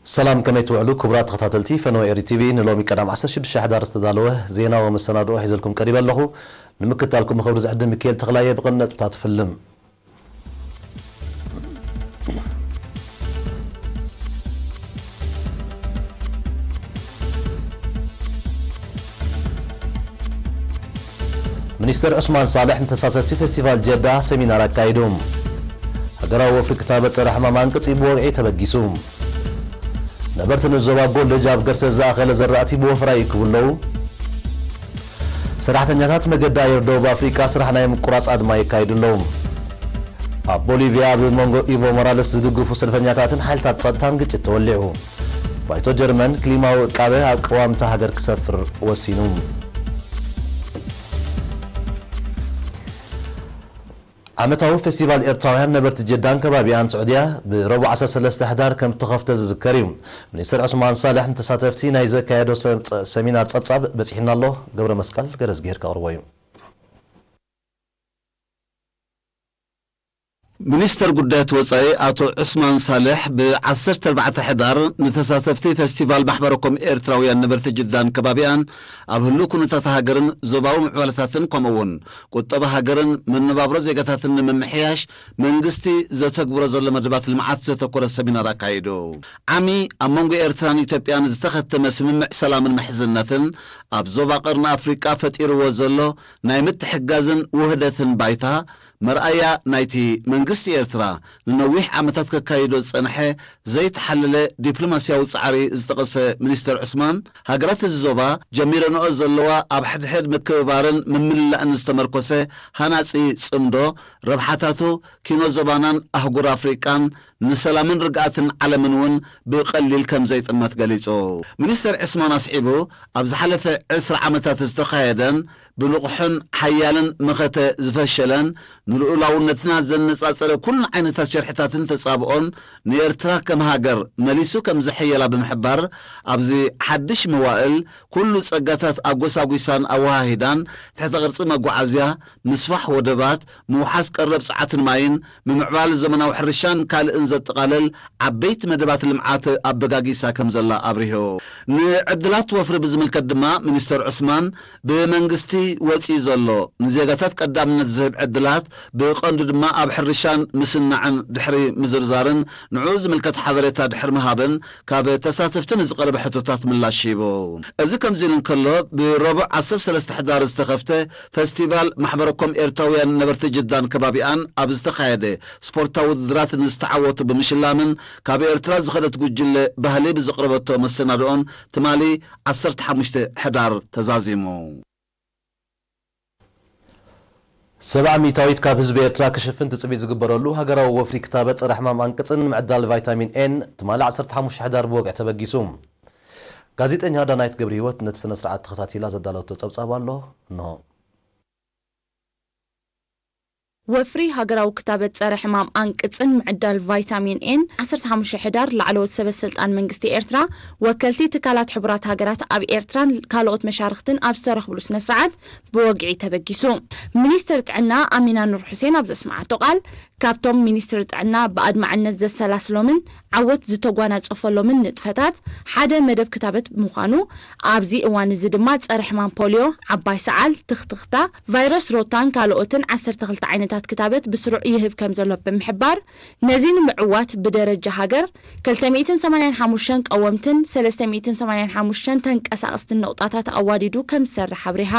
ሰላም፣ ከመይ ትውዕሉ ክቡራት ተኸታተልቲ ፈነወ ኤሪ ቲቪ? ንሎሚ ቀዳም ዓሰርተ ሽዱሽተ ሕዳር ዝተዳለወ ዜናዊ መሰናድኦ ሒዘልኩም ቀሪበ ኣለኹ። ንምክትታልኩም ብኽብሪ ዝዕድም ሚካኤል ተኽላየ። ብቐንዲ ነጥብታት ፍልም። ሚኒስተር ዑስማን ሳልሕ ንተሳተፍቲ ፌስቲቫል ጀዳ ሰሚናር ኣካይዱ። ሃገራዊ ወፍሪ ክታበት ጸረ ሕማም ኣንቅጺ ብወግዒ ተበጊሱ። ነበርቲ ንዞባ ጎልጅ ኣብ ገርሰ ዝኣኸለ ዘራእቲ ብወፈራ ይእክቡ ኣለዉ። ሰራሕተኛታት መገዲ ኣየር ደቡብ ኣፍሪቃ ስራሕ ናይ ምቁራጽ ኣድማ የካይዱ ኣለዉ። ኣብ ቦሊቪያ ኣብ መንጎ ኢቮ ሞራለስ ዝድግፉ ሰልፈኛታትን ሓይልታት ጸጥታን ግጭት ተወሊዑ። ባይቶ ጀርመን ክሊማዊ ዕቃበ ኣብ ቅዋምታ ሃገር ክሰፍር ወሲኑ። ዓመታዊ ፌስቲቫል ኤርትራውያን ነበርቲ ጀዳን ከባቢኣን ስዑድያ ብረቡዕ ዓሰርተ ሰለስተ ሕዳር ከም እተኸፍተ ዝዝከር እዩ። ሚኒስተር ዑስማን ሳልሕ ንተሳተፍቲ ናይ ዘካየዶ ሰብ-፣ ሰሚናር ጸብጻብ በጺሕና ኣሎ። ገብረ መስቀል ገረዝግሄር ከቕርቦ እዩ። ሚኒስተር ጉዳያት ወጻኢ ኣቶ ዑስማን ሳልሕ ብ ዓሰርተ ኣርባዕተ ሕዳር ንተሳተፍቲ ፌስቲቫል ማሕበረኮም ኤርትራውያን ነበርቲ ጅዳን ከባቢኣን ኣብ ህሉው ኩነታት ሃገርን ዞባዊ ምዕባለታትን ከምኡ እውን ቁጠባ ሃገርን መነባብሮ ዜጋታትን ንምምሕያሽ መንግስቲ ዘተግብሮ ዘሎ መደባት ልምዓት ዘተኮረ ሰሚናር ኣካይዱ። ዓሚ ኣብ መንጎ ኤርትራን ኢትዮጵያን ዝተኸተመ ስምምዕ ሰላምን ምሕዝነትን ኣብ ዞባ ቀርኒ ኣፍሪቃ ፈጢርዎ ዘሎ ናይ ምትሕግጋዝን ውህደትን ባይታ መርኣያ ናይቲ መንግስቲ ኤርትራ ንነዊሕ ዓመታት ከካይዶ ዝጸንሐ ዘይተሓለለ ዲፕሎማስያዊ ጻዕሪ ዝጠቐሰ ሚኒስተር ዑስማን፣ ሃገራት እዚ ዞባ ጀሚረንኦ ዘለዋ ኣብ ሕድሕድ ምክብባርን ምምልላእን ዝተመርኮሰ ሃናጺ ጽምዶ ረብሓታቱ ኪኖ ዞባናን ኣህጉር ኣፍሪቃን ንሰላምን ርግኣትን ዓለምን እውን ብቐሊል ከም ዘይጥመት ገሊጹ። ሚኒስተር ዕስማን ኣስዒቡ፣ ኣብ ዝሓለፈ ዕስራ ዓመታት ዝተኻየደን ብንቑሕን ሓያልን መኸተ ዝፈሸለን ንልኡላውነትና ዘነጻጸረ ኩሉ ዓይነታት ሸርሕታትን ተጻብኦን ንኤርትራ ከም ሃገር መሊሱ ከም ዘሐየላ ብምሕባር፣ ኣብዚ ሓድሽ መዋእል ኩሉ ጸጋታት ኣጎሳጒሳን ኣወሃሂዳን ትሕተ ቅርጺ መጓዓዝያ፣ ምስፋሕ ወደባት፣ ምውሓስ ቀረብ ጸዓትን ማይን፣ ምምዕባል ዘመናዊ ሕርሻን ካልእን ዘጠቓልል ዓበይቲ መደባት ልምዓት ኣበጋጊሳ ከም ዘላ ኣብሪሁ። ንዕድላት ወፍሪ ብዝምልከት ድማ ሚኒስተር ዑስማን፣ ብመንግስቲ ወጺኡ ዘሎ ንዜጋታት ቀዳምነት ዝህብ ዕድላት፣ ብቐንዱ ድማ ኣብ ሕርሻን ምስናዕን ድሕሪ ምዝርዛርን ንዕኡ ዝምልከት ሓበሬታ ድሕሪ ምሃብን፣ ካብ ተሳተፍቲ ንዝቐረበ ሕቶታት ምላሽ ሂቡ። እዚ ከምዚ ኢሉ እንከሎ፣ ብረቡዕ ዓሰርተ ሰለስተ ሕዳር ዝተኸፍተ ፈስቲቫል ማሕበረኮም ኤርትራውያን ነበርቲ ጅዳን ከባቢኣን ኣብ ዝተኻየደ ስፖርታዊ ውድድራት ንዝተዓወቱ ብምሽላምን ካብ ኤርትራ ዝኸደት ጉጅለ ባህሊ ብዘቕረበቶ መሰናድኦን ትማሊ ዓሰርተ ሓሙሽተ ሕዳር ተዛዚሙ። ሰብዓ ሚእታዊት ካብ ህዝቢ ኤርትራ ክሽፍን ትጽቢት ዝግበረሉ ሃገራዊ ወፍሪ ክታበት ጸረ ሕማም ኣንቅጽን ምዕዳል ቫይታሚን ኤን ትማሊ ዓሰርተ ሓሙሽተ ሕዳር ብወግዒ ተበጊሱ። ጋዜጠኛ ዳናይት ገብረህይወት ነቲ ስነ ስርዓት ተኸታቲላ ዘዳለወቶ ጸብጻብ ኣሎ፣ እንሆ። ወፍሪ ሃገራዊ ክታበት ጸረ ሕማም ኣንቅጽን ምዕዳል ቫይታሚን ኤን ዓሰርተ ሓሙሽተ ሕዳር ላዕለዎት ሰበ ስልጣን መንግስቲ ኤርትራ፣ ወከልቲ ትካላት ሕቡራት ሃገራት ኣብ ኤርትራን ካልኦት መሻርኽትን ኣብ ዝተረኽብሉ ስነ ስርዓት ብወግዒ ተበጊሱ። ሚኒስተር ጥዕና ኣሚና ኑር ሑሴን ኣብ ዘስምዓቶ ቃል፣ ካብቶም ሚኒስትሪ ጥዕና ብኣድማዕነት ዘሰላስሎምን ዓወት ዝተጓናጸፈሎምን ንጥፈታት ሓደ መደብ ክታበት ምዃኑ፣ ኣብዚ እዋን እዚ ድማ ጸረ ሕማም ፖልዮ፣ ዓባይ ሰዓል፣ ትኽትኽታ፣ ቫይረስ ሮታን ካልኦትን ዓሰርተ ክልተ ዓይነታት ክታበት ብስሩዕ ይህብ ከም ዘሎ ብምሕባር፣ ነዚ ንምዕዋት ብደረጃ ሃገር ክልተ ሚእትን ሰማንያን ሓሙሽተን ቀወምትን ሰለስተ ሚእትን ሰማንያን ሓሙሽተን ተንቀሳቐስትን ነቑጣታት ኣዋዲዱ ከም ዝሰርሕ ኣብሪሃ።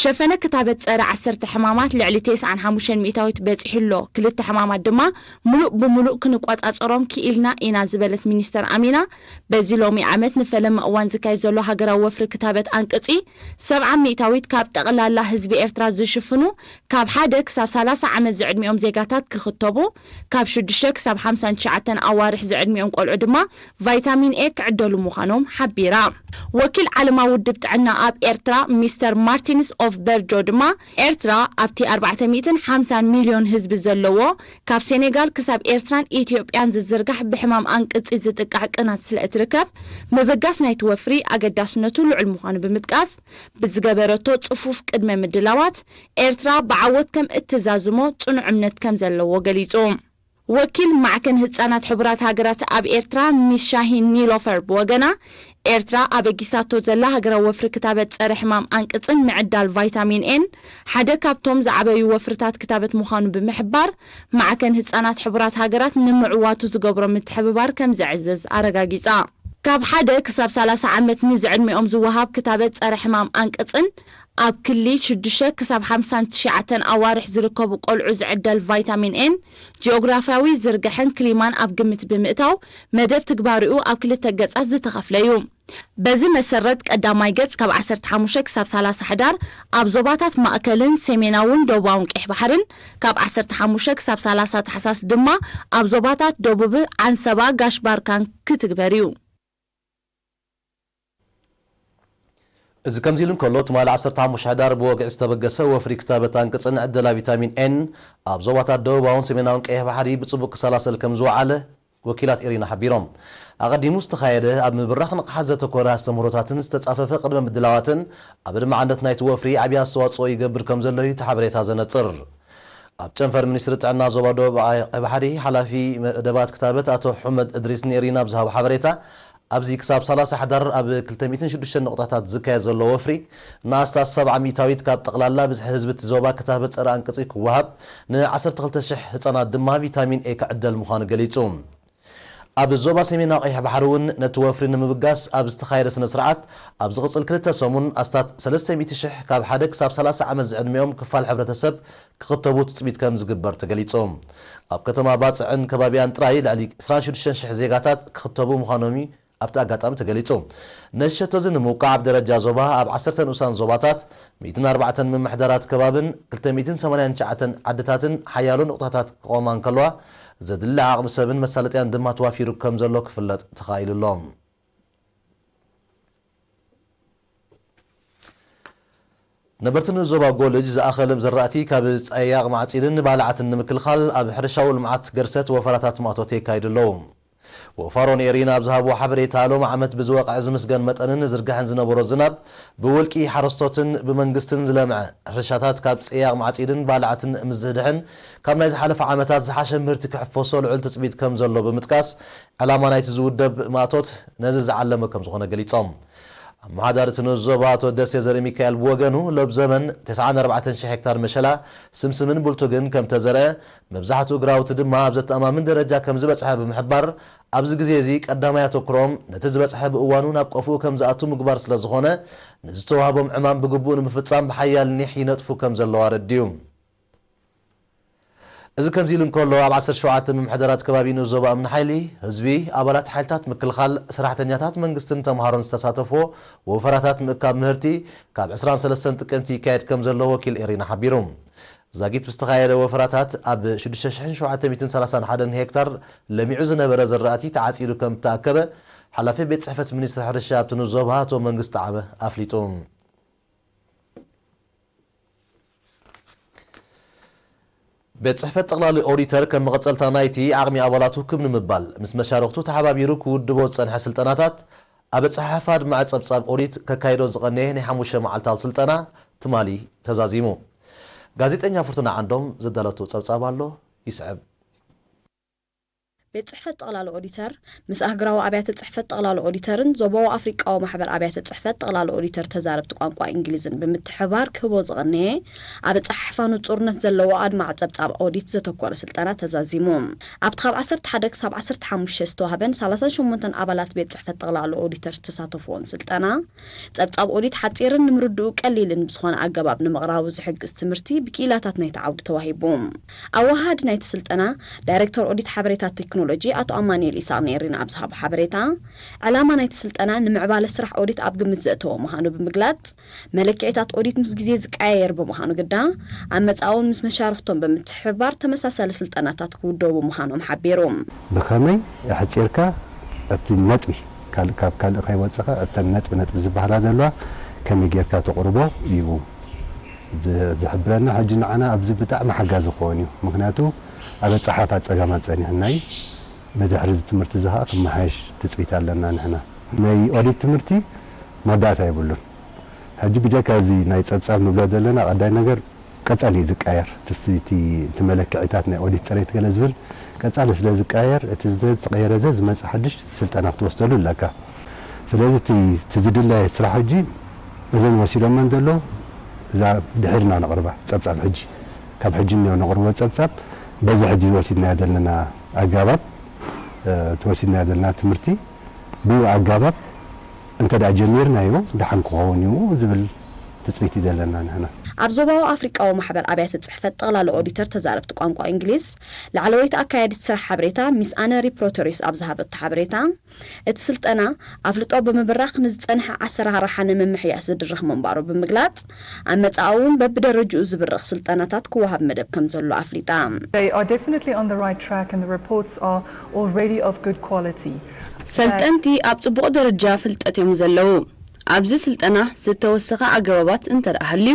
ሸፈነ ክታበት ጸረ ዓሰርተ ሕማማት ልዕሊ ተስዓን ሓሙሽተን ሚእታዊት በጺሑ ኣሎ። ክልተ ሕማማት ድማ ምሉእ ብምሉእ ክንቆጻጸሮም ክኢልና ኢና ዝበለት ሚኒስተር ኣሚና፣ በዚ ሎሚ ዓመት ንፈለማ እዋን ዝካየድ ዘሎ ሃገራዊ ወፍሪ ክታበት ኣንቅጺ፣ ሰብዓ ሚእታዊት ካብ ጠቕላላ ህዝቢ ኤርትራ ዝሽፍኑ ካብ ሓደ ክሳብ ሰላሳ ዓመት ዝዕድሚኦም ዜጋታት ክኽተቡ፣ ካብ ሽዱሽተ ክሳብ ሓምሳን ትሽዓተን ኣዋርሕ ዝዕድሚኦም ቆልዑ ድማ ቫይታሚን ኤ ክዕደሉ ምዃኖም ሓቢራ። ወኪል ዓለማዊ ውድብ ጥዕና ኣብ ኤርትራ ሚስተር ማርቲንስ ኦፍ በርጆ ድማ፣ ኤርትራ ኣብቲ ኣርባዕተ ሚእትን ሓምሳን ሚልዮን ህዝቢ ዘለዎ፣ ካብ ሴኔጋል ክሳብ ኤርትራን ኢትዮጵያን ዝዝርጋሕ ብሕማም ኣንቅጺ ዝጥቃዕ ቅናት ስለ እትርከብ፣ ምብጋስ ናይቲ ወፍሪ ኣገዳስነቱ ልዑል ምዃኑ ብምጥቃስ፣ ብዝገበረቶ ጽፉፍ ቅድመ ምድላዋት፣ ኤርትራ ብዓወት ከም እትዛዝሞ ጽኑዕ እምነት ከም ዘለዎ ገሊጹ። ወኪል ማዕከን ህጻናት ሕቡራት ሃገራት ኣብ ኤርትራ ሚስ ሻሂን ኒሎፈር ብወገና፣ ኤርትራ ኣበጊሳቶ ዘላ ሃገራዊ ወፍሪ ክታበት ጸረ ሕማም ኣንቅጽን ምዕዳል ቫይታሚን ኤን ሓደ ካብቶም ዝዓበዩ ወፍርታት ክታበት ምዃኑ ብምሕባር፣ ማዕከን ህጻናት ሕቡራት ሃገራት ንምዕዋቱ ዝገብሮ ምትሕብባር ከም ዘዕዝዝ ኣረጋጊጻ። ካብ ሓደ ክሳብ ሰላሳ ዓመት ንዝዕድሚኦም ዝወሃብ ክታበት ጸረ ሕማም ኣንቅጽን ኣብ ክሊ ሽዱሽተ ክሳብ ሓምሳን ትሽዓተን ኣዋርሕ ዝርከቡ ቆልዑ ዝዕደል ቫይታሚን ኤን ጂኦግራፍያዊ ዝርግሐን ክሊማን ኣብ ግምት ብምእታው መደብ ትግባሪኡ ኣብ ክልተ ገጻት ዝተኸፍለ እዩ። በዚ መሰረት ቀዳማይ ገጽ ካብ ዓሰርተ ሓሙሽተ ክሳብ ሰላሳ ሕዳር ኣብ ዞባታት ማእከልን ሰሜናውን ደቡባውን ቀይሕ ባሕርን፣ ካብ ዓሰርተ ሓሙሽተ ክሳብ ሰላሳ ታሕሳስ ድማ ኣብ ዞባታት ደቡብ ዓንሰባ ጋሽ ባርካን ክትግበር እዩ። እዚ ከምዚ ኢሉ እንከሎ፣ ትማሊ ዓሰርተ ሓሙሽተ ሕዳር ብወግዒ ዝተበገሰ ወፍሪ ክታበት ኣንቅጽን ዕደላ ቪታሚን ኤን ኣብ ዞባታት ደቡባውን ሰሜናውን ቀይሕ ባሕሪ ብጽቡቕ ክሰላሰል ከም ዝወዓለ ወኪላት ኤሪና ሓቢሮም። ኣቐዲሙ ዝተኻየደ ኣብ ምብራኽ ንቕሓት ዘተኮረ ኣስተምህሮታትን ዝተጻፈፈ ቅድመ ምድላዋትን ኣብ ኣድማዕነት ናይቲ ወፍሪ ዓብዪ ኣስተዋጽኦ ይገብር ከም ዘሎ እዩ እቲ ሓበሬታ ዘነጽር። ኣብ ጨንፈር ሚኒስትሪ ጥዕና ዞባ ደቡብ ቀይሕ ባሕሪ ሓላፊ መደባት ክታበት ኣቶ ሑመድ እድሪስ ንኤሪና ኣብ ዝሃቦ ሓበሬታ፣ ኣብዚ ክሳብ ሰላሳ ሕዳር ኣብ ክልተ ሚእትን ሽዱሽተን ነቑጣታት ዝካየድ ዘሎ ወፍሪ፣ ንኣስታት ሰብዓ ሚእታዊት ካብ ጠቕላላ ብዝሒ ህዝቢ እቲ ዞባ ክታበት ጸረ ኣንቅጺ ክወሃብ፣ ን ዓሰርተ ክልተ ሽሕ ህጻናት ድማ ቪታሚን ኤ ክዕደል ምዃኑ ገሊጹ። ኣብ ዞባ ሰሜናዊ ቀይሕ ባሕሪ እውን ነቲ ወፍሪ ንምብጋስ ኣብ ዝተኻየደ ስነ ስርዓት፣ ኣብ ዝቕጽል ክልተ ሰሙን ኣስታት ሰለስተ ሚእቲ ሽሕ ካብ ሓደ ክሳብ ሰላሳ ዓመት ዝዕድሚኦም ክፋል ሕብረተሰብ ክኽተቡ ትጽቢት ከም ዝግበር ተገሊጹ። ኣብ ከተማ ባጽዕን ከባቢኣን ጥራይ ልዕሊ ዕስራን ሽዱሽተን ሽሕ ዜጋታት ክኽተቡ ምዃኖም እዩ ኣብቲ ኣጋጣሚ ተገሊጹ። ነቲ ሸቶ እዚ ንምውቃዕ ኣብ ደረጃ ዞባ ኣብ ዓሰርተ ንኡሳን ዞባታት፣ ሚእትን ኣርባዕተን ምምሕዳራት ከባብን ክልተ ሚእትን ሰማንያን ትሽዓተን ዓድታትን ሓያሎ ነቑጣታት ክቖማ እንከለዋ፣ ዘድሊ ዓቕሚ ሰብን መሳለጥያን ድማ ተዋፊሩ ከም ዘሎ ክፍለጥ ተኻኢሉ ኣሎ። ነበርቲ ንዞባ ጎልጅ ዝኣኸለ ዘራእቲ ካብ ጸያቕ ማዕጺድን ባልዓትን ንምክልኻል ኣብ ሕርሻዊ ልምዓት ገርሰት ወፈራታት ማእቶት የካይዱ ኣለዉ። ወፋሮ ንኤሪና ኣብ ዝሃብዎ ሓበሬታ፣ ሎም ዓመት ብዝወቕዐ ዝምስገን መጠንን ዝርግሐን ዝነበሮ ዝናብ፣ ብውልቂ ሓረስቶትን ብመንግስትን ዝለምዐ ሕርሻታት ካብ ጸያቕ ማዕጺድን ባልዓትን ምስ ዝህድሕን፣ ካብ ናይ ዝሓለፈ ዓመታት ዝሓሸ ምህርቲ ክሕፈሶ ልዑል ትጽቢት ከም ዘሎ ብምጥቃስ፣ ዕላማ ናይቲ ዝውደብ ማእቶት ነዚ ዝዓለመ ከም ዝኾነ ገሊጾም። ኣመሓዳሪ እቲ ንኡስ ዞባ ኣቶ ደሴ ዘርኢሚካኤል ብወገኑ፣ ሎብ ዘመን ተስዓን ኣርባዕተን ሽሕ ሄክታር መሸላ፣ ስምስምን ቡልቱግን ከም ተዘርአ፣ መብዛሕትኡ ግራውቲ ድማ ኣብ ዘተኣማምን ደረጃ ከም ዝበጽሐ ብምሕባር፣ ኣብዚ ግዜ እዚ ቀዳማይ ኣተኩሮኦም ነቲ ዝበጽሐ ብእዋኑ ናብ ቆፍኡ ከም ዝኣቱ ምግባር ስለ ዝኾነ፣ ንዝተዋህቦም ዕማም ብግቡእ ንምፍጻም ብሓያል ኒሕ ይነጥፉ ከም ዘለዉ ኣረዲኡ። እዚ ከምዚ ኢሉ እንከሎ፣ ኣብ ዓሰርተ ሸውዓተ ምምሕዳራት ከባቢ ንኡስ ዞባ እምኒ ሓይሊ፣ ህዝቢ፣ ኣባላት ሓይልታት ምክልኻል፣ ሰራሕተኛታት መንግስትን ተምሃሮን ዝተሳተፍዎ ወፈራታት ምእካብ ምህርቲ ካብ ዕስራን ሰለስተን ጥቅምቲ ይካየድ ከም ዘሎ ወኪል ኤሪና ሓቢሩ። ዛጊት ብዝተኻየደ ወፈራታት ኣብ ሽዱሽተ ሽሕን ሸውዓተ ሚእትን ሰላሳን ሓደን ሄክታር ለሚዑ ዝነበረ ዘራእቲ ተዓጺዱ ከም እተኣከበ ሓላፊ ቤት ጽሕፈት ሚኒስትሪ ሕርሻ ኣብቲ ንኡስ ዞባ ኣቶ መንግስቲ ዓበ ኣፍሊጡ። ቤት ጽሕፈት ጠቕላሊ ኦዲተር ከም መቐጸልታ ናይቲ ዓቕሚ ኣባላቱ ክብ ንምባል ምስ መሻርኽቱ ተሓባቢሩ ክውድቦ ዝጸንሐ ስልጠናታት፣ ኣብ ኣጸሓሕፋ ኣድማዒ ጸብጻብ ኦዲት ከካይዶ ዝቐነየ ናይ ሓሙሽተ መዓልታት ስልጠና ትማሊ ተዛዚሙ። ጋዜጠኛ ፍርቱና ዓንዶም ዘዳለቶ ጸብጻብ ኣሎ፣ ይስዕብ። ቤት ጽሕፈት ጠቕላሊ ኦዲተር ምስ ኣህግራዊ ኣብያተ ጽሕፈት ጠቕላሊ ኦዲተርን ዞባዊ ኣፍሪቃዊ ማሕበር ኣብያተ ጽሕፈት ጠቕላሊ ኦዲተር ተዛረብቲ ቋንቋ እንግሊዝን ብምትሕብባር ክህቦ ዝቐነየ ኣብ ኣጸሓሕፋ ንጹርነት ዘለዎ ኣድማዒ ጸብጻብ ኦዲት ዘተኮረ ስልጠና ተዛዚሙ። ኣብቲ ካብ ዓሰርተ ሓደ ክሳብ ዓሰርተ ሓሙሽተ ዝተዋህበን ሰላሳን ሸሞንተን ኣባላት ቤት ጽሕፈት ጠቕላሊ ኦዲተር ዝተሳተፍዎን ስልጠና፣ ጸብጻብ ኦዲት ሓጺርን ንምርድኡ ቀሊልን ብዝኾነ ኣገባብ ንምቕራቡ ዝሕግዝ ትምህርቲ ብክኢላታት ናይቲ ዓውዲ ተዋሂቡ። ኣወሃሃዲ ናይቲ ስልጠና፣ ዳይሬክተር ኦዲት ሓበሬታ ቴክኖሎጂ ኣቶ ኣማኑኤል ኢሳቕ ንኤሪና ኣብ ዝሃቦ ሓበሬታ፣ ዕላማ ናይቲ ስልጠና ንምዕባለ ስራሕ ኦዲት ኣብ ግምት ዘእተወ ምዃኑ ብምግላጽ፣ መለክዒታት ኦዲት ምስ ግዜ ዝቀያየር ብምዃኑ ግዳ፣ ኣብ መጻኢ እውን ምስ መሻርኽቶም ብምትሕብባር ተመሳሳሊ ስልጠናታት ክውደቡ ምዃኖም ሓቢሩ። ብኸመይ ኣሕጺርካ እቲ ነጥቢ፣ ካልእ፣ ካብ ካልእ ከይወጸኻ እተን ነጥቢ ነጥቢ ዝበሃላ ዘለዋ ከመይ ጌርካ ተቕርቦ እዩ ዝ-፣ ዝሕብረና። ሕጂ ንዓና ኣብዚ ብጣዕሚ ሓጋዚ ክኸውን እዩ። ምኽንያቱ ኣብ ኣጸሓሕፋ ጸገማት ጸኒሕና እዩ። ብድሕሪ እዚ ትምህርቲ እዚ ኸዓ ክመሓየሽ ትጽቢት ኣለና ንሕና። ናይ ኦዲት ትምህርቲ መወዳእታ የብሉን። ሕጂ ብጀካ እዚ ናይ ጸብጻብ ንብሎ ዘለና ቀዳይ ነገር ቀጸሊ እዩ ዝቃየር። እቲ፣ እቲ፣ እቲ መለክዒታት ናይ ኦዲት ጽሬት ገለ ዝብል ቀጻሊ ስለ ዝቀያየር፣ እቲ ዝተቐየረ ዘ ዝመጽእ ሓድሽ ስልጠና ክትወስደሉ ኣለካ። ስለዚ እቲ፣ እቲ ዝድለ ስራሕ ሕጂ እዘን ወሲዶመን ዘለዉ፣ እዛ ድሒርና ነቕርባ ጸብጻብ ሕጂ፣ ካብ ሕጂ እኒኦ ነቕርቦ ጸብጻብ፣ በዚ ሕጂ ወሲድናዮ ዘለና ኣጋባብ፣ እ፣ እቲ ወሲድናዮ ዘለና ትምህርቲ ብኡ ኣጋባብ እንተ ደኣ ጀሚርናዮ ደሓን ክኸውን እዩ ዝብል ትጽቢት እዩ ዘለና ንሕና። ኣብ ዞባዊ ኣፍሪቃዊ ማሕበር ኣብያተ ጽሕፈት ጠቕላሊ ኦዲተር ተዛረብቲ ቋንቋ እንግሊዝ ላዕለወይቲ ኣካያዲት ስራሕ ሓበሬታ ሚስ ኣነ ሪፕሮተሪስ ኣብ ዝሃበቶ ሓበሬታ፣ እቲ ስልጠና ኣፍልጦ ብምብራኽ ንዝጸንሐ ኣሰራርሓ ንምምሕያሽ ዝድርኽ ምንባሩ ብምግላጽ፣ ኣብ መጻኢ እውን በብደረጅኡ ዝብርኽ ስልጠናታት ክወሃብ መደብ ከም ዘሎ ኣፍሊጣ። They are definitely on the right track and the reports are already of good quality. ሰልጠንቲ ኣብ ጽቡቕ ደረጃ ፍልጠት እዮም ዘለዉ። ኣብዚ ስልጠና ዝተወሰኸ ኣገባባት እንተ ደኣ ሃልዩ፣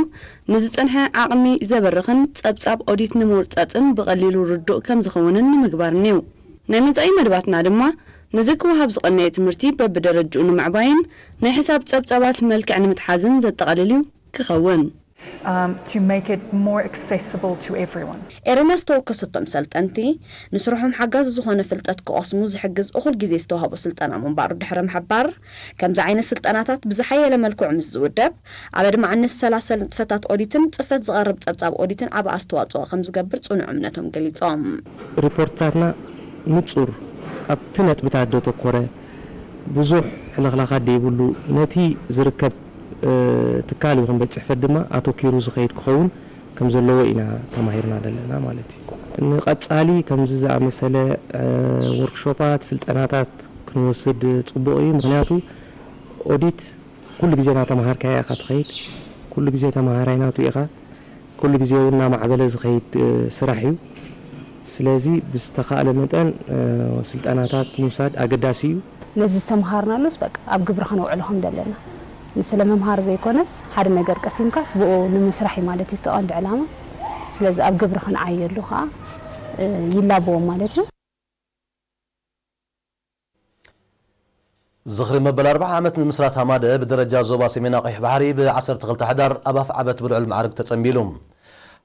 ንዝጸንሐ ዓቕሚ ዘበርኽን ጸብጻብ ኦዲት ንምውርጻጽን ብቐሊሉ ርዱእ ከም ዝኸውንን ንምግባርን እዩ። ናይ መጻኢ መደባትና ድማ ነዚ ክወሃብ ዝቐነየ ትምህርቲ በብደረጅኡ ንምዕባይን ናይ ሕሳብ ጸብጻባት መልክዕ ንምትሓዝን ዘጠቓልል እዩ ክኸውን። Um, to make it more accessible to everyone. ኤረና ዝተወከሰቶም ሰልጠንቲ ንስርሖም ሓጋዚ ዝኾነ ፍልጠት ክቐስሙ ዝሕግዝ እኹል ግዜ ዝተዋህቦ ስልጠና ምንባሩ ድሕሪ ምሕባር፣ ከምዚ ዓይነት ስልጠናታት ብዝሓየለ መልክዑ ምስ ዝውደብ ኣብ ኣድማዕነት ሰላሰል ንጥፈታት ኦዲትን ጽፈት ዝቐርብ ጸብጻብ ኦዲትን ዓቢ ኣስተዋጽኦ ከም ዝገብር ጽኑዕ እምነቶም ገሊጾም። ሪፖርትታትና ንጹር ኣብቲ ነጥብታት ዘተኮረ ብዙሕ ሕልኽላኻት ዘይብሉ ነቲ ዝርከብ ትካል ይኹን ቤት ጽሕፈት ድማ ኣተኪሩ ዝኸይድ ክኸውን ከም ዘለዎ ኢና ተማሂርና ዘለና ማለት እዩ። ንቐጻሊ ከምዚ ዝኣመሰለ ወርክሾፓት፣ ስልጠናታት ክንወስድ ጽቡቕ እዩ። ምኽንያቱ ኦዲት ኩሉ ግዜ እናተማሃርካዮ ኢኻ ትኸይድ። ኩሉ ግዜ ተማሃራይ ናቱ ኢኻ። ኩሉ ግዜ እውን እናማዕበለ ዝኸይድ ስራሕ እዩ። ስለዚ ብዝተኻእለ መጠን ስልጠናታት ምውሳድ ኣገዳሲ እዩ። ነዚ ዝተምሃርናሉስ በቃ ኣብ ግብሪ ከነውዕሎ ከም ዘለና ንስለ ምምሃር ዘይኮነስ ሓደ ነገር ቀሲምካስ ብኡ ንምስራሕ እዩ ማለት እዩ እቲ ቀንዲ ዕላማ። ስለዚ ኣብ ግብሪ ክንዓየሉ ከዓ ይላበዎም ማለት እዩ። ዝኽሪ መበል ኣርብዓ ዓመት ምምስራት ሃማደአ ብደረጃ ዞባ ሰሜናዊ ቀይሕ ባሕሪ ብ ዓሰርተ ክልተ ሕዳር ኣብ ኣፍዓበት ብልዑል ማዕርግ ተጸንቢሉ።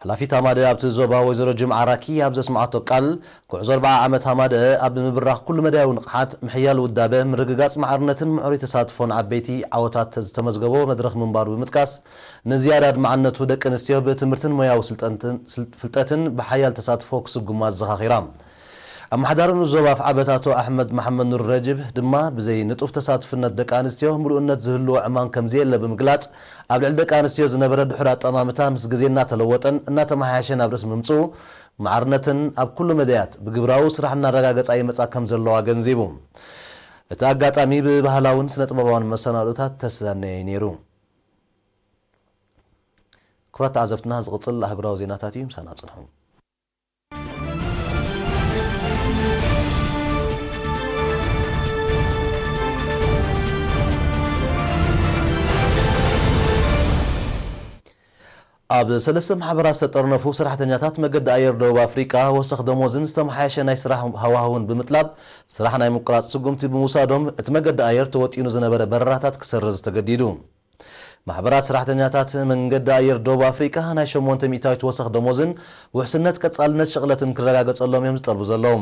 ሓላፊት ሃማደአ ኣብቲ ዞባ ወይዘሮ ጅምዓ ራኪ ኣብ ዘስምዓቶ ቃል፣ ጉዕዞ ኣርብዓ ዓመት ሃማደአ ኣብ ምብራኽ ኩሉ መዳያዊ ንቕሓት፣ ምሕያል ውዳበ፣ ምርግጋጽ ማዕርነትን ምዕሩይ ተሳትፎን ዓበይቲ ዓወታት ዝተመዝገቦ መድረኽ ምንባሩ ብምጥቃስ፣ ንዝያዳ ኣድማዕነቱ ደቂ ኣንስትዮ ብትምህርትን ሞያዊ ስልጠንትን- ስል- ፍልጠትን ብሓያል ተሳትፎ ክስጉማ ኣዘኻኺራ። ኣመሓዳሪ ንኡስ ዞባ ኣፍዓበት ኣቶ ኣሕመድ መሓመድ ኑር ረጅብ ድማ ብዘይ ንጡፍ ተሳትፍነት ደቂ ኣንስትዮ ምሉእነት ዝህልዎ ዕማም ከምዘየለ ብምግላጽ፣ ኣብ ልዕሊ ደቂ ኣንስትዮ ዝነበረ ድሑር ኣጠማምታ ምስ ግዜ እናተለወጠን እናተመሓየሸን ኣብ ርእሲ ምምጽኡ፣ ማዕርነተን ኣብ ኩሉ መዳያት ብግብራዊ ስራሕ እናረጋገጻ ይመጻ ከም ዘለዋ ኣገንዚቡ። እቲ ኣጋጣሚ ብባህላውን ስነ-ጥበባውን መሰናድኦታት ተሰነየ ነይሩ። ክቡራት ተዓዘብትና፣ ዝቕጽል ኣህጉራዊ ዜናታት እዩ። ምሳና ጽንሑ። ኣብ ሰለስተ ማሕበራት ዝተጠርነፉ ሰራሕተኛታት መገዲ ኣየር ደቡብ ኣፍሪቃ ወሰኽ ደሞዝን ዝተመሓየሸ ናይ ስራሕ ሃዋህውን ብምጥላብ ስራሕ ናይ ምቁራጽ ስጉምቲ ብምውሳዶም እቲ መገዲ ኣየር ተወጢኑ ዝነበረ በረራታት ክሰርዝ ተገዲዱ። ማሕበራት ሰራሕተኛታት መንገዲ ኣየር ደቡብ ኣፍሪቃ ናይ ሸሞንተ ሚእታዊት ወሰኽ ደሞዝን ውሕስነት ቀጻልነት ሽቕለትን ክረጋገጸሎም እዮም ዝጠልቡ ዘለዉ።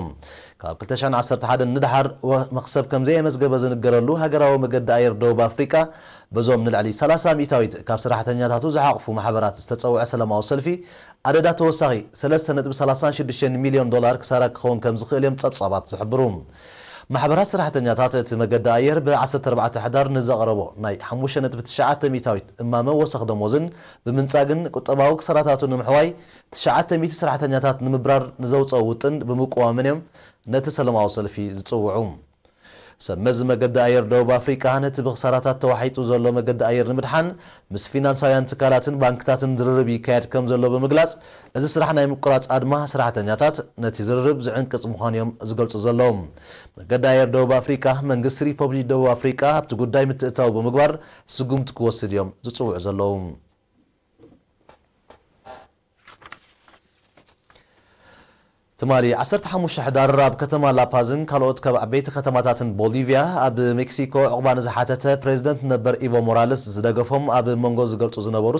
ካብ ክልተ ሽሕን ዓሰርተ ሓደን ንደሓር ወ- መኽሰብ ከም ዘየመዝገበ ዝንገረሉ ሃገራዊ መገዲ ኣየር ደቡብ ኣፍሪቃ በዞም ንልዕሊ ሰላሳ ሚእታዊት ካብ ሰራሕተኛታቱ ዝሓቕፉ ማሕበራት ዝተጸውዐ ሰላማዊ ሰልፊ ኣደዳ ተወሳኺ ሰለስተ ነጥቢ ሰላሳን ሽዱሽተን ሚልዮን ዶላር ክሳራ ክኸውን ከም ዝኽእል እዮም ጸብጻባት ዝሕብሩ። ማሕበራት ሰራሕተኛታት እቲ መገዲ ኣየር ብ ዓሰርተ ኣርባዕተ ሕዳር ንዘቕረቦ ናይ ሓሙሽተ ነጥቢ ትሽዓተ ሚእታዊት እማመ ወሰኽ ደሞዝን ብምንጻግን ቁጠባዊ ክሳራታቱ ንምሕዋይ ትሽዓተ ሚእቲ ሰራሕተኛታት ንምብራር ንዘውጸኦ ውጥን ብምቅዋምን እዮም ነቲ ሰለማዊ ሰልፊ ዝጽውዑ። ሰብ መዚ መገዲ ኣየር ደቡብ ኣፍሪቃ ነቲ ብኽሳራታት ተዋሒጡ ዘሎ መገዲ ኣየር ንምድሓን ምስ ፊናንሳውያን ትካላትን ባንክታትን ዝርርብ ይካየድ ከም ዘሎ ብምግላጽ፣ እዚ ስራሕ ናይ ምቁራጽ ኣድማ ሰራሕተኛታት ነቲ ዝርርብ ዝዕንቅጽ ምዃኑ እዮም ዝገልጹ ዘለዉ። መገዲ ኣየር ደቡብ ኣፍሪቃ መንግስቲ ሪፖብሊክ ደቡብ ኣፍሪቃ ኣብቲ ጉዳይ ምትእትታው ብምግባር ስጉምቲ ክወስድ እዮም ዝጽውዑ ዘለዉ። ትማሊ ዓሰርተ ሓሙሽተ ሕዳር ኣብ ከተማ ላፓዝን ካልኦት ካብ ዓበይቲ ከተማታትን ቦሊቪያ ኣብ ሜክሲኮ ዕቑባ ንዝሓተተ ፕሬዚደንት ነበር ኢቮ ሞራለስ ዝደገፎም ኣብ መንጎ ዝገልጹ ዝነበሩ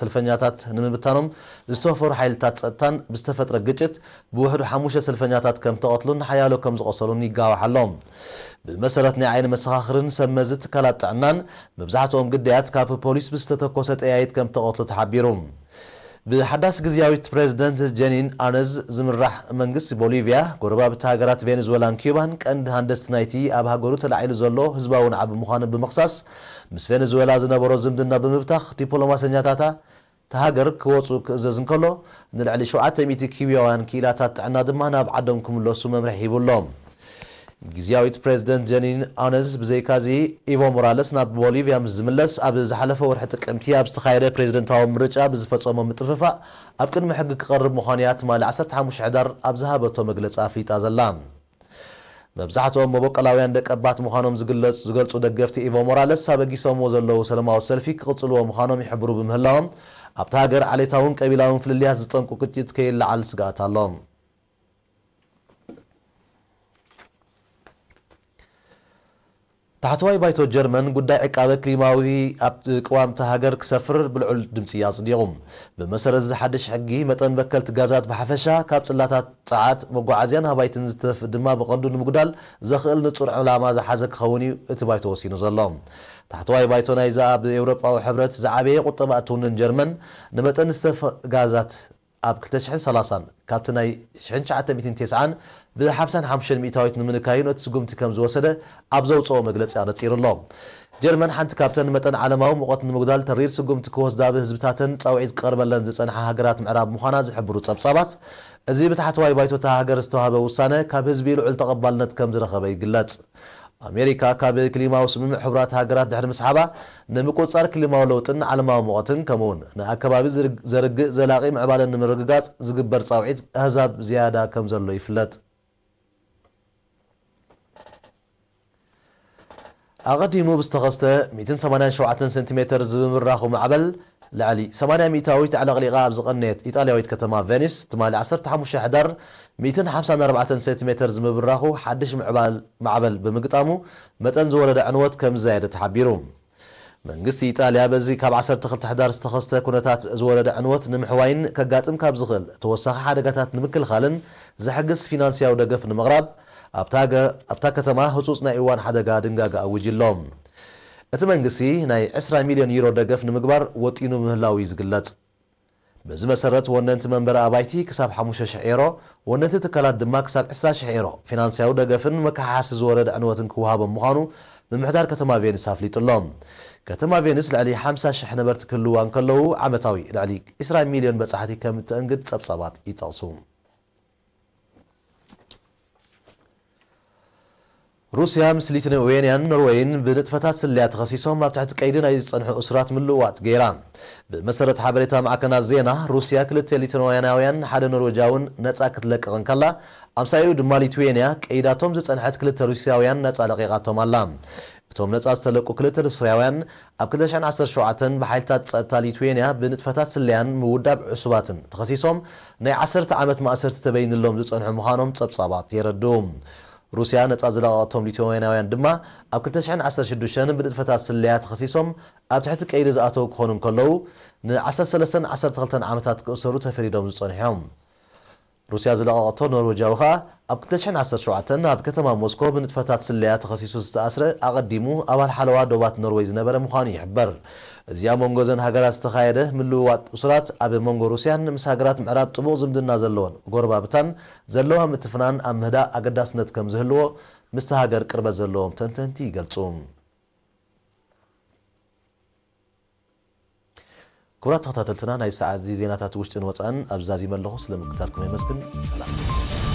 ሰልፈኛታት ንምብታኖም ዝተወፈሩ ሓይልታት ጸጥታን ብዝተፈጥረ ግጭት ብውሕዱ ሓሙሽተ ሰልፈኛታት ከም ተቐትሉን ሓያሎ ከም ዝቖሰሉን ይጋዋሕ ኣሎ። ብመሰረት ናይ ዓይኒ መሰኻኽርን ሰብ መዚ ትካላት ጥዕናን መብዛሕትኦም ግዳያት ካብ ፖሊስ ብዝተተኮሰ ጠያይት ከም ተቐትሉ ተሓቢሩ። ብሓዳስ ግዝያዊት ፕሬዚደንት ጀኒን ኣነዝ ዝምራሕ መንግስቲ ቦሊቪያ፣ ጎረባብቲ ሃገራት ቬኔዙዌላን ኪዩባን ቀንዲ ሃንደስቲ ናይቲ ኣብ ሃገሩ ተላዒሉ ዘሎ ህዝባዊ ናዕቢ ምዃኑ ብምኽሳስ፣ ምስ ቬኔዙዌላ ዝነበሮ ዝምድና ብምብታኽ ዲፕሎማሰኛታታ እታ ሃገር ክወጹ ክእዘዝ እንከሎ፣ ንልዕሊ ሸውዓተ ሚእቲ ኪዩባውያን ክኢላታት ጥዕና ድማ ናብ ዓዶም ክምለሱ መምርሒ ሂቡ ኣሎ። ግዝያዊት ፕሬዚደንት ጀኒን ኣነዝ ብዘይካዚ፣ ኢቮ ሞራለስ ናብ ቦሊቪያ ምስ ዝምለስ፣ ኣብ ዝሓለፈ ወርሒ ጥቅምቲ ኣብ ዝተኻየደ ፕሬዚደንታዊ ምርጫ ብዝፈጸሞ ምጥፍፋእ ኣብ ቅድሚ ሕጊ ክቐርብ ምዃኑ እያ ትማሊ ዓሰርተ ሓሙሽተ ሕዳር ኣብ ዝሃበቶ መግለጺ ኣፍሊጣ ዘላ። መብዛሕትኦም መበቆላውያን ደቀባት ምዃኖም ዝግለጽ-፣ ዝገልጹ ደገፍቲ ኢቮ ሞራለስ ኣበጊሶምዎ ዘለዉ ሰላማዊ ሰልፊ ክቕጽልዎ ምዃኖም ይሕብሩ ብምህላዎም፣ ኣብታ ሃገር ዓሌታውን ቀቢላውን ፍልልያት ዝጠንቁ ግጭት ከይለዓል ስግኣት ኣሎ። ታሕተዋይ ባይቶ ጀርመን ጉዳይ ዕቃበ ክሊማዊ ኣብ ቅዋም እታ ሃገር ክሰፍር ብልዑል ድምጺ ኣጽዲቑ። ብመሰረት እዚ ሓድሽ ሕጊ፣ መጠን በከልቲ ጋዛት ብሓፈሻ ካብ ጽላታት ጸዓት፣ መጓዓዝያን ኣባይትን ዝትረፍ ድማ ብቐንዱ ንምጉዳል ዘኽእል ንጹር ዕላማ ዝሓዘ ክኸውን እዩ እቲ ባይቶ ወሲኑ ዘሎ። ታሕተዋይ ባይቶ ናይዛ ኣብ ኤውሮጳዊ ሕብረት ዝዓበየ ቁጠባ እትውንን ጀርመን፣ ንመጠን ዝተረፈ ጋዛት ኣብ ክልተ ሽሕን ሰላሳን ካብቲ ናይ ሽሕን ትሽዓተ ሚእትን ተስዓን ብሓምሳን ሓሙሽተን ሚእታዊት ንምንካዩ ነቲ ስጉምቲ ከም ዝወሰደ ኣብ ዘውጽኦ መግለጺ ኣነጺሩ ኣሎ። ጀርመን ሓንቲ ካብተን መጠን ዓለማዊ ሙቐት ንምጉዳል ተሪር ስጉምቲ ክወስዳ ብህዝብታተን ጻውዒት ክቐርበለን ዝጸንሓ ሃገራት ምዕራብ ምዃና ዝሕብሩ ጸብጻባት፣ እዚ ብታሕተዋይ ባይቶ እታ ሃገር ዝተዋህበ ውሳነ ካብ ህዝቢ ልዑል ተቐባልነት ከም ዝረኸበ ይግለጽ። ኣሜሪካ ካብ ክሊማዊ ስምምዕ ሕቡራት ሃገራት ድሕሪ ምስሓባ፣ ንምቁጽጻር ክሊማዊ ለውጥን ዓለማዊ ሙቐትን ከምኡውን ንኣከባቢ ዝርግ-፣ ዘርግእ ዘላቒ ምዕባለን ንምርግጋጽ ዝግበር ጻውዒት ኣህዛብ ዝያዳ ከም ዘሎ ይፍለጥ። ኣቐዲሙ ብዝተኸስተ ሚእትን ሰማንያን ሸውዓተን ሴንቲሜተር ዝምብራኹ ማዕበል፣ ልዕሊ ሰማንያ ሚእታዊት ኣዕለቕሊቓ ኣብ ዝቐነየት ኢጣልያዊት ከተማ ቬኒስ፣ ትማሊ ዓሰርተ ሓሙሽተ ሕዳር ሚእትን ሓምሳን ኣርባዕተን ሴንቲሜተር ዝምብራኹ ሓድሽ ምዕባል-፣ ማዕበል ብምግጣሙ፣ መጠን ዝወረደ ዕንወት ከም ዝዛየደ ተሓቢሩ። መንግስቲ ኢጣልያ፣ በዚ ካብ ዓሰርተ ክልተ ሕዳር ዝተኸስተ ኩነታት ዝወረደ ዕንወት ንምሕዋይን ከጋጥም ካብ ዝኽእል ተወሳኺ ሓደጋታት ንምክልኻልን ዝሕግዝ ፊናንስያዊ ደገፍ ንምቕራብ፣ ኣብታ ገ-፣ ኣብታ ከተማ ህጹጽ ናይ እዋን ሓደጋ ድንጋገ ኣዊጁ ኣሎ። እቲ መንግስቲ ናይ ዕስራ ሚልዮን ዩሮ ደገፍ ንምግባር ወጢኑ ምህላዉ እዩ ዝግለጽ። በዚ መሰረት፣ ወነንቲ መንበሪ ኣባይቲ ክሳብ ሓሙሽተ ሽሕ ኤሮ፣ ወነንቲ ትካላት ድማ ክሳብ ዕስራ ሽሕ ኤሮ ፊናንስያዊ ደገፍን መከሓሓሲ ዝወረደ ዕንወትን ክወሃቦም ምዃኑ ምምሕዳር ከተማ ቬኒስ ኣፍሊጡ ኣሎ። ከተማ ቬኒስ ልዕሊ ሓምሳ ሽሕ ነበርቲ ክህልዋ እንከለዉ፣ ዓመታዊ ልዕሊ ዕስራ ሚልዮን በጻሕቲ ከም እተእንግድ ጸብጻባት ይጠቕሱ። ሩስያ ምስ ሊትዌንያን ኖርወይን ብንጥፈታት ስለያ ተኸሲሶም ኣብ ትሕቲ ቀይዲ ናይ ዝጸንሑ እሱራት ምልውዋጥ ገይራ። ብመሰረት ሓበሬታ ማዕከናት ዜና፣ ሩስያ ክልተ ሊትዌንያናውያን ሓደ ኖርዌጃውን ነጻ ክትለቅቕ እንከላ፣ ኣምሳይኡ ድማ ሊትዌንያ ቀይዳቶም ዝጸንሐት ክልተ ሩስያውያን ነጻ ለቒቓቶም ኣላ። እቶም ነጻ ዝተለቁ ክልተ ሩስያውያን ኣብ ክልተ ሽሕን ዓሰርተ ሸውዓተን ብሓይልታት ጸጥታ ሊትዌንያ ብንጥፈታት ስለያን ምውዳብ ዕሱባትን ተኸሲሶም ናይ ዓሰርተ ዓመት ማእሰርቲ ተበይንሎም ዝጸንሑ ምዃኖም ጸብጻባት የረድኡ። ሩስያ ነጻ ዝለቐቐቶም ሊትዌንያውያን ድማ ኣብ ክልተ ሽሕን ዓሰርተ ሽዱሽተን ብንጥፈታት ስለያ ተኸሲሶም ኣብ ትሕቲ ቀይዲ ዝኣተዉ ክኾኑ እንከለዉ፣ ን ዓሰርተ ሰለስተን ዓሰርተ ክልተን ዓመታት ክእሰሩ ተፈሪዶም ዝጸንሑ እዮም። ሩስያ ዝለቐቐቶ ኖርዌጃዊ ከኣ ኣብ ክልተ ሽሕን ዓሰርተ ሸውዓተን ኣብ ከተማ ሞስኮ ብንጥፈታት ስለያ ተኸሲሱ ዝተኣስረ፣ ኣቐዲሙ ኣባል ሓለዋ ዶባት ኖርወይ ዝነበረ ምዃኑ ይሕበር። እዚ ኣብ መንጎ እዘን ሃገራት ዝተኻየደ ምልውዋጥ እሱራት፣ ኣብ መንጎ ሩስያን ምስ ሃገራት ምዕራብ ጥቡቕ ዝምድና ዘለወን ጎረባብታን ዘለዋ ምትፍናን ኣብ ምህዳእ ኣገዳስነት ከም ዝህልዎ ምስቲ ሃገር ቅርበት ዘለዎም ተንተንቲ ይገልጹ። ክቡራት ተኸታተልትና፣ ናይ ሰዓት እዚ ዜናታት ውሽጥን ወጻእን ኣብዚ ዛዚመ ኣለኹ። ስለ ምክታልኩም የመስግን። ሰላም።